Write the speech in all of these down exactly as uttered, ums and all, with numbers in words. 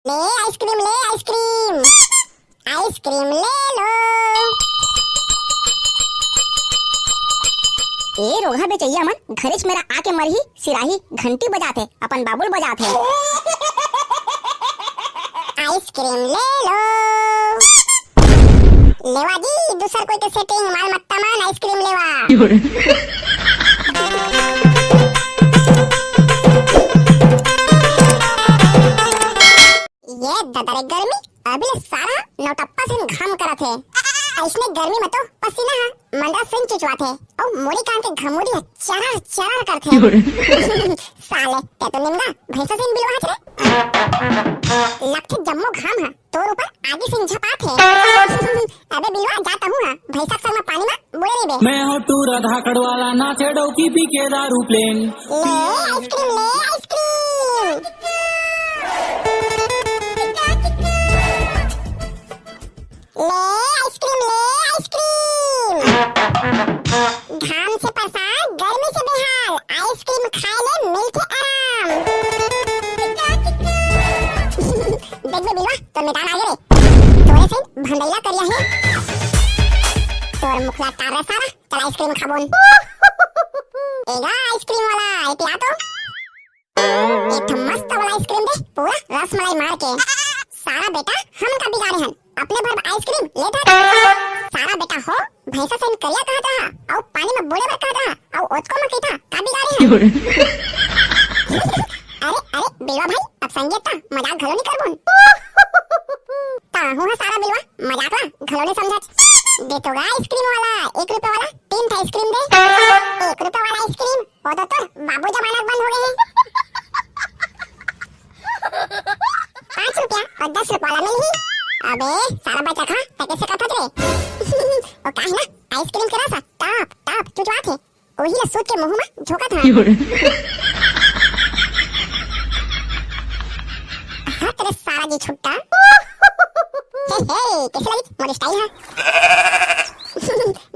ले आइसक्रीम, ले ice cream, ice cream ले लो। ए रोगहा बेचइया मन, घरेच मेरा आके मरही, सिराही, घंटी बजाथे, अपन बाबुल बजाथे। आइसक्रीम ले लो। लेवा जी, दूसर कोई के सेटिंग माल मत्ता मान आइसक्रीम लेवा। ये ददरे गर्मी, अभी ले सारा नौटप्पा से घाम करत हे। अइसने गर्मी में तो पसीना ह मंडरा से चुचवाथे, अउ मोरी कान के घमूरी ह चरर चरर करथे। साले, ते तो निमगा भैंसा से बिलवा हच रे। लगथे जम्मो घाम ह तोर ऊपर आगी से झपाथे। अबे बिलवा, जा तहूँ ह भैंसा के संग म पानी म बूड़े रहिबे। मैं हूँ टूरा धाकड़ वाला, नाचे डौकी पी के दारू प्लेन। ले आइसक्रीम, ले आइसक्रीम। ले आइसक्रीम, ले आइसक्रीम। घाम से परेशान, गर्मी से बेहाल, आइसक्रीम खाए ले मिलथे आराम। देख बे बिलवा, तो मिटान आगे रे। तोरे से भंडैला करिया हे। तोर मुखला टार रे सारा, चल आइसक्रीम खाबोन। ए गा आइसक्रीम वाला, एती आ तो। एक ठो मस्त वाला आइसक्रीम दे, पूरा रसमलाई मार के। सारा बेटा हमन का बिगाड़े हन, अपने भर आइसक्रीम लेत हन। सारा बेटा हो, भैंसा सहिन करिया कहत रहा, अउ पानी में बूड़े बर कहत रहा, अउ ओतको में कहिथा का बिगाड़े हन। अरे, अरे, बिलवा भाई, अब संगीत का मजाक घलो नहीं करबोन। ताहू ह सारा बिलवा, मजाक ला घलो नहीं समझत। दे तो गा आइसक्रीम वाला, एक रुपया वाला, तीन ठा आइसक्रीम दे। एक रुपया वाला आइसक्रीम, वो तो तोर बाबू जमाना के बंद हो गए हैं। पाँच रुपया और दस रुपया वाला मिलही। अबे, सारा बचा खा, ते कैसे कथत रे? ओ काहे ना, आइसक्रीम के रस टप, टप चुचवात हे। ओही ला सूत के मुंह में झोंकत हे। हाँ, तेरे सारा जी छुट्टा। हे, हे, कैसे लगी मोर स्टाइल है?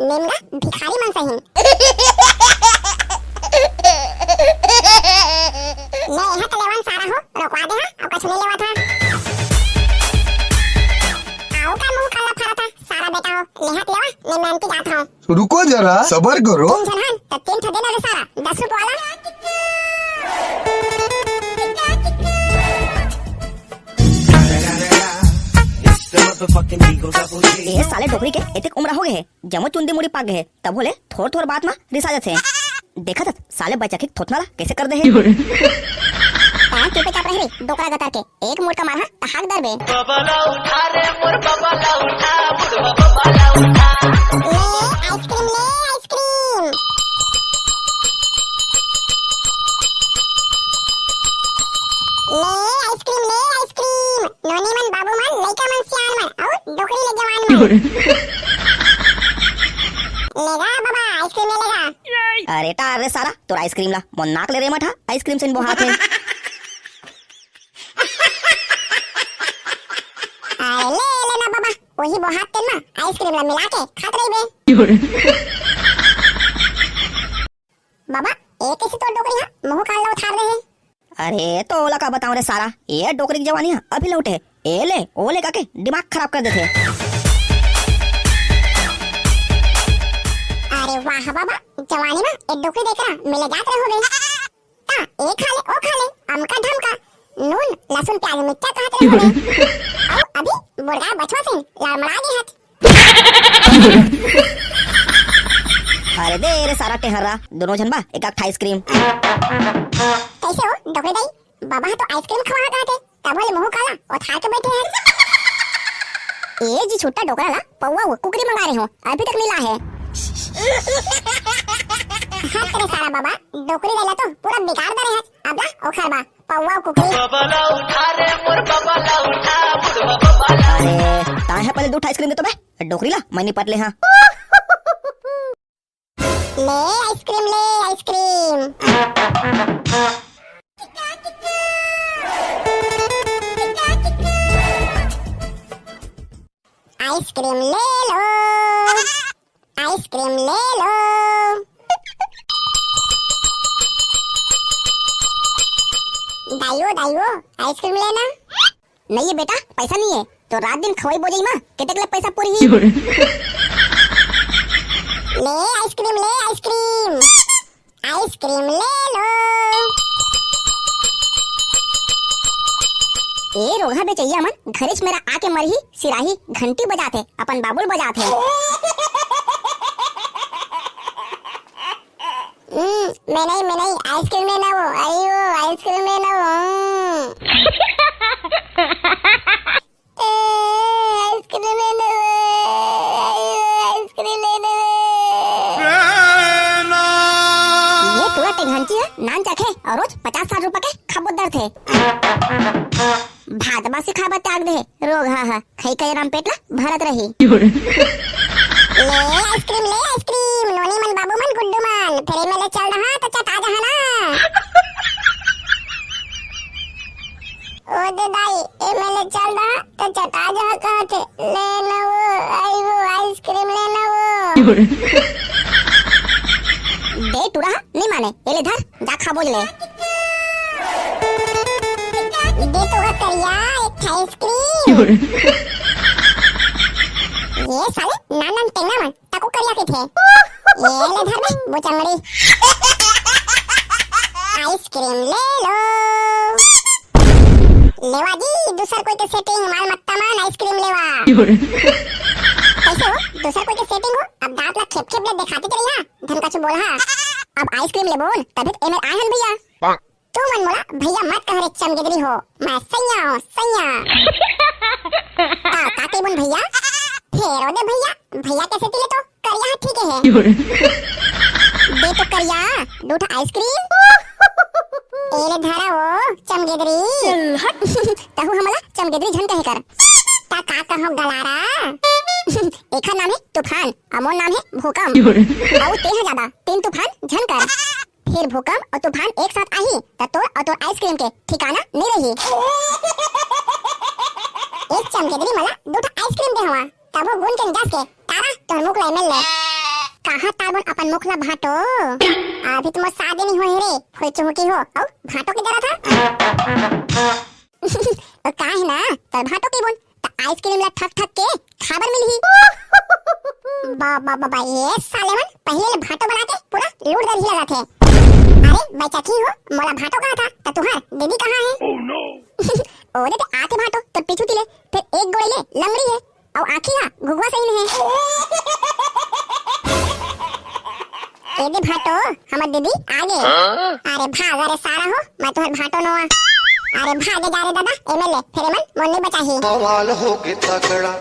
निमगा भिखारी मन सही। ले, यहाँ तो लेवन सारा हो, रोकवा दे हा, अब कछु नहीं लेवा था। आओ का मुंह काला फारा था, सारा बेटा हो, ले हाथ लेवा, ले मैं आंटी जात हूँ। रुको जरा, सबर करो। तीन झन हन, त तीन ठो दे दे सारा, दस रुपये वाला। ए साले डोकरी के एतेक उमरा हो गए हे, जमो चुंदी मुड़ी पाक गए हे, तभो ले थोर थोर बात मा रिसा जथे। देखत हस साले बैचाखी थोथना ला कैसे कर दे हे। पाँच रुपये का प्रहरी डोकरा गतर के एक मुड़का मारहा त हाक दरबे। बबला उठा रे मोर बबला उठा, बुढ़वा बबला उठा। ले आइसक्रीम, ले आइसक्रीम। ले आइसक्रीम, ले आइसक्रीम। नोनी मन, बाबू मन, लइका मन, सियान मन, अउ डोकरी ले जवान मन। लेगा बाबा, आइसक्रीम ले लेगा। अरे टार रे सारा, तोर आइसक्रीम ला मोर नाक ले रे मठा, आइसक्रीम से बोहात हे। अरे ले, ले ना बाबा, वही बोहात तेल मा आइसक्रीम ला मिला के खात रहिबे। बाबा, ए कैसे तोर डोकरी हा मुंह कान ला उठार दे हे? अरे तो ओला का बताऊं रे सारा, ये डोकरी की जवानी हा अभी लौटे। ए ले, ओ ले का के दिमाग खराब कर देथे। अरे वाह बाबा, जवानी मा ए डोकरी देख रहा, मिले जात रहे होबे। ता ए खा ले, ओ खा ले, अमका ढमका, नून, लहसुन, प्याज, मिर्चा कहत रहे होबे। अउ अभी मुर्गा बछवा से लड़मड़ा गे हत। अरे दे रे सारा टेहर्रा, दोनों झन बा एक आध ठा आइसक्रीम। कैसे हो डोकरी दाई, बाबा हा तो आइसक्रीम खवा कहत हे, तब ले मुंह काला उठार के बैठे हैं। ए जी छुट्टा डोकरा ला पौवा वो कुकरी मंगा रहे हो, अभी तक नहीं ला है। हट रे सारा बाबा, डोकरी दाई ला तो पूरा बिगाड़ दे रहे हैं, अब ला ओखर बा पौवा कुकरी। बबला उठा रे मोर बबला उठा, बुढ़वा बबला। अरे ताहे पहले दू ठा आइसक्रीम दे तो बे, डोकरी ला मैं निपट ले हाँ। ले आइसक्रीम, ले आइसक्रीम। आइसक्रीम ले लो, आइसक्रीम ले लो। दाइयो, दाइयो, आइसक्रीम लेना। नहीं है बेटा, पैसा नहीं है। तो रात दिन खवाई बोजई मा केतेक ले पैसा पूरी ही? ले आइसक्रीम, ले आइसक्रीम, आइसक्रीम ले लो। ए रोगहा बेचैया मन, घरेच मेरा आके मरही, सिराही, घंटी बजाथे, अपन बाबुल बजाथे। हम्म, मैं नहीं, मैं नहीं, आइसक्रीम लेना वो, अरे वो, आइसक्रीम लेना वो, हम्म। ए, आइसक्रीम लेना वो, अरे वो, आइसक्रीम लेना वो। ये टूरा टेंगहंची है, नान चाखे और रोज पचास साठ रुपया के खबोदर थे। भात बासी खाबा त्याग दे, रोगहा हा, खई खई राम पेट ला भरत रही। ले आइसक्रीम, ले आइसक्रीम, नोनी मन, बाबू मन, गुड्डू मन, फेर एमे ले चल रहा तो चटा जहा ना। ओ दे दाई, एमे ले चल रहा तो चटा जहा कहथे, ले ना वो, आई वो, आइसक्रीम ले ना वो। दे टूरा, नहीं माने, ये ले धर, जा खा बोज ले। दे तो वो करिया, एक ठा आइसक्रीम। ये साले नान नान टेंगा मन, ताको करिया के थे। ये ले धर बे, बुचंगड़ी। आइसक्रीम ले लो। लेवा जी, दूसर कोई के सेटिंग, माल मत्ता मन आइसक्रीम लेवा। कैसे हो? दूसर कोई के सेटिंग हो? अब दांत ला खेप खेप ले दिखाते चली हाँ, धन का छू बोल हाँ। अब आइसक्रीम ले बोल, तभी तो एमे आए हन भैया। तू मन मोला भैया मत कह रे चमगिदरी हो, मैं सैया हूँ, सैया। का, का कही बोल भैया? फेर ओ दे भैया, भैया कैसे तिले तो करिया है, ठीक है। दे तो करिया, दू ठा आइसक्रीम। ए ले धरा ओ चमगिदरी। चल हट। तहु हमला चमगिदरी झन कहे कर। ता का कहो गलारा? एखर नाम है तूफान, अउ मोर नाम है भूकंप। अउ तेहा ज्यादा, तीन तूफान झन कर। फिर भूकंप अउ तूफान एक साथ आही, त तोर अउ तोर आइसक्रीम के ठिकाना नहीं रही। एक चमगेदरी मला दू ठा आइसक्रीम दे हवा, तभो गुन के जस के तारा तोर मुख ला एमे ले। कहाँ तारबोन अपन मुख ला भाटो? अभी तो मोर शादी नहीं होए रे, होए चुहुकी हो, अउ भाटो के जरा था। ओ का है ना, तोर भाटो के बोन, त आइसक्रीम ला ठक ठक के खाबर मिलही। बा, बा, बा, बा, ये साले मन पहले ले भाटो बना के पूरा लूट दरही लगा थे। अरे, बैचकी हो, मोला भाटो कहा था, त तुहार दीदी कहाँ है? ओ दे ते आते भाटो, तोर पीछू तिले, फिर एक गोड़े ले लंगड़ी है, अउ आँखी हा घुघुआ सही है। ए दे भाटो, हमर दीदी आगे। अरे भाग रे सारा हो, मैं तुहर भाटो नोआ। अरे भागे जा रे दादा, एमे ले, फेर एमन मोर नहीं बचाही। बवाल हो के तगड़ा।